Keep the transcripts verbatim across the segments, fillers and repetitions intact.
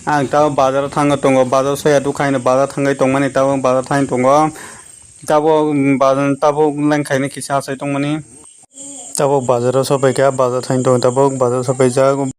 Ang tabuk bazaro thangwi tongo, bazar soya dukha hino bazar thangwi tongmani, tabuk bazar thangwi tongo. Tabuk, mm, bazar, tabuk lengkhaini kisa achai tongmani. Tabuk bazaro sopaikha, bazar thangwi tongo, tabuk bazar sopaijak.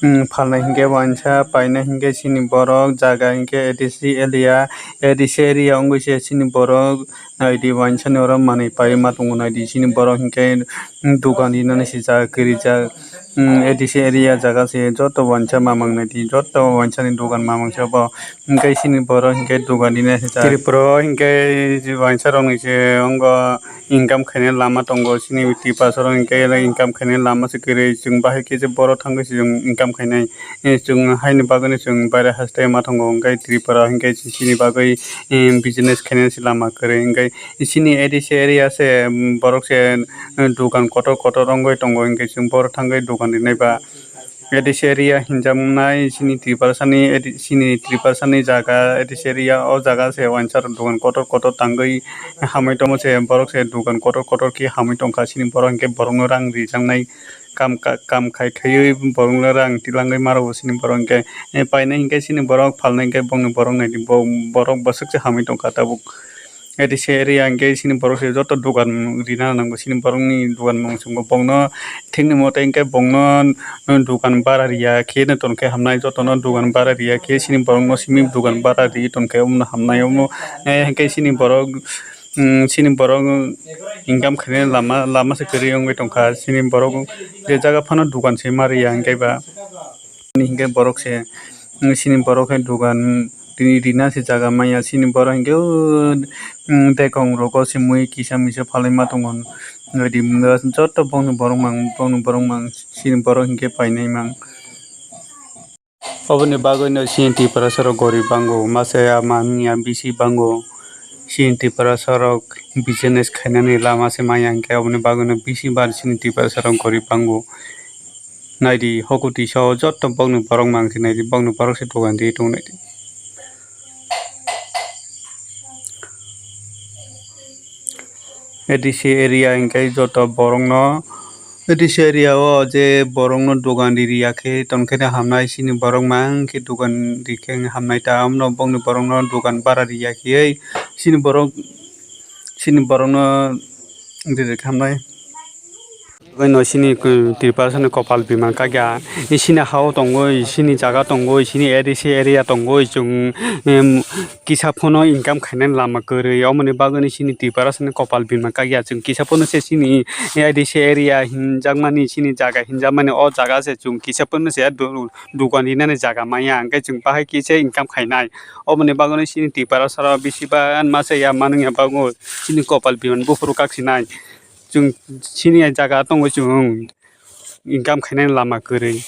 Mm, phalnai hinkhe uansa, painai hinkhe chini borok, jaga hinkhe A D C area, A D C area wngwi se chini borok. Naidi uansani oro manwi paiwi ma tongo, naidi chini borok hinkhe, mm, dukan rinani sijak, kirijak. Mm, A D C area jaga se joto uansa mamang naidi, joto uansani dukan mamang se obo. Hinkhe chini borok hinkhe dukan rinani sijak. Tripura o hinkhe uansarokni se wngkha income khainai lama tongo, chini Tiprasarok hinkhe income khainai lama se kwrwi, chwng bahai khe se borok thangwi se chwng income khainai. Eh, chwng haini bagwino chwng baire haste ma tongo, hinkhe Tripura hinkhe chini bagwi, eh, business khainani se lama kwrwi, hinkhe chini A D C area se, mm, borok se, eh, dukan kotor kotor wngwi tongo, hinkhe chwng borok thangwi dukan rinai ba. A D C area hinjaknai chini Tiprasani, A D, chini Tiprasani jaga A D C area, o jaga se uansarok dukan kotor kotor tangwi hamwi tongo se, borok se dukan kotor kotor khe hamwi tongkha, chini borok hinkhe borokno rang rijaknai. Kam ka-, kam khai khaiwi borokno rang tilangwi maro bo chini borok hinkhe, eh, painai hinkhe chini borok, phalnai hinkhe bongni borok naidi, bo-, borok bwswk se hamwi tongkha tabuk. A D C area hinkhe chini borok se joto dukan rina nango, chini borokni dukan mung chungo, bongno thikni mote hinkhe bongno, eh, dukan bara riya khe no tonkhe hamnai, jotono dukan bara riya khe chini borokno simi dukan bara riwi tonkhe omono hamnai, omo, eh, hinkhe chini borok, mm, chini borok income khainai lama, lama se kwrwi wngwi tongkha. Chini borok je jaga phano dukan se ma riya hinkhe ba, hinkhe borok se, mm, chini borok khe dukan ri-, rina se jaga manya. Chini borok hinkhe o, mm, dekong rogo se mui kisa misa phalwi ma tongo. Joto bongni borok mang, bongni borok mang, chini borok hinkhe painai mang. Oboni bagwino chini Tiprasarok gorib bango, masa ya manya bisi bango. Chini Tiprasarok business khainani lama se manya hinkhe, oboni bagwino bisi bar chini Tiprasarok gorib bango. Naidi, hokoti sao joto bokni borok mang se naidi, bokni borok se dogan riwi tongo naidi. A D C area hinkhe joto borokno, A D C area o je borokno dogan ri riya khe tonkhe hamnai, chini borok mang khe dogan rikhe hamnai ta, amno bongni borokno dogan bara riya khe chini borok, chini borokno ri rikhe hamnai. Bai no chini, mm, Tiprasani kopal bima kagya, chini ha o tongwi, chini jaga tongwi, chini A D C area tongwi, chwng, em, kisa phano income khainani lama kwrwi, omoni bagwino chini Tiprasani kopal bima kagya, chwng kisa phano se chini A D C area hinjakmani, chini jaga hinjakmani, o jaga se chwng kisa phano se du-, dukan rinani jaga manya, hwnkhe chwng bahai kisa income khainai. Oboni bagwino chini Tiprasarok bisi ba masa ya manwngya bagwi chini kopal bimani buphuru kaksinai. Chwng chini jaga tongo chwng income khainani lama kwrwi.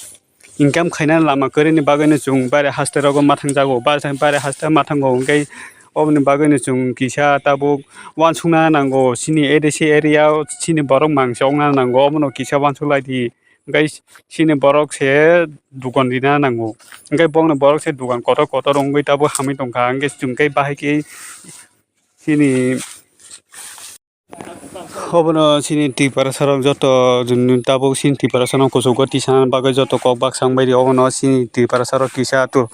Income khainani lama kwrwini bagwino chwng bare haste rogo ma thangjago, bare haste ma thango, hwnkhe oboni bagwino chwng kisa tabuk uansukna nango, chini A D C area o chini borok mangsa wngna nango, obono kisa uansuk lai di. Hwnkhe chini borok se dogan rina nango, hwnkhe bongni borok se dogan kotor kotor wngwi tabuk hamwi tongkha, hwnkhe chwng khe bahai khe chini Obono chini Tiprasarok joto tabuk chini Tiprasano kuchugo tisana bagwi joto kok baksa wngbaidi. Obono chini Tiprasarok kisa tu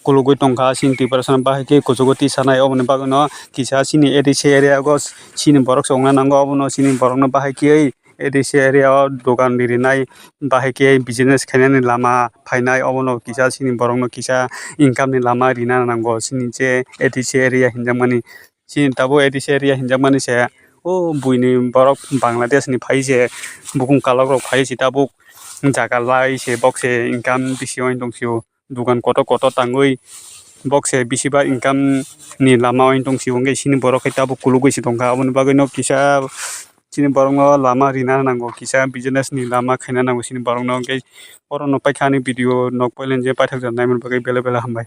kulugwi tongkha, chini Tiprasano bahai khe kuchugo tisanai. Oboni bagwino kisa chini A D C area o chini borok se wngna nango. Obono chini borokno bahai khe A D C area o dogan ririnai, bahai khe business khainani lama phainai. Obono kisa chini borokno kisa income ni lama rina nango chini je A D C area hinjakmani. Chini tabuk A D C area hinjakmani se, o buini borok Bangladesh ni phai se, bukung kalok rok phai se tabuk jaga lai se, bok se income bisi oi tong sio, dogan kotor kotor tangwi bok se bisi ba income ni lama oi tong sio, hwnkhe chini borok khe tabuk kulugwi se tongkha. Aboni bagwi no kisa chini borok no lama rina nango, kisa business ni lama khaina nango chini borok no, hwnkhe oro no paikha ani video nok poilani je paithakjak naimani bagwi belai belai hambai.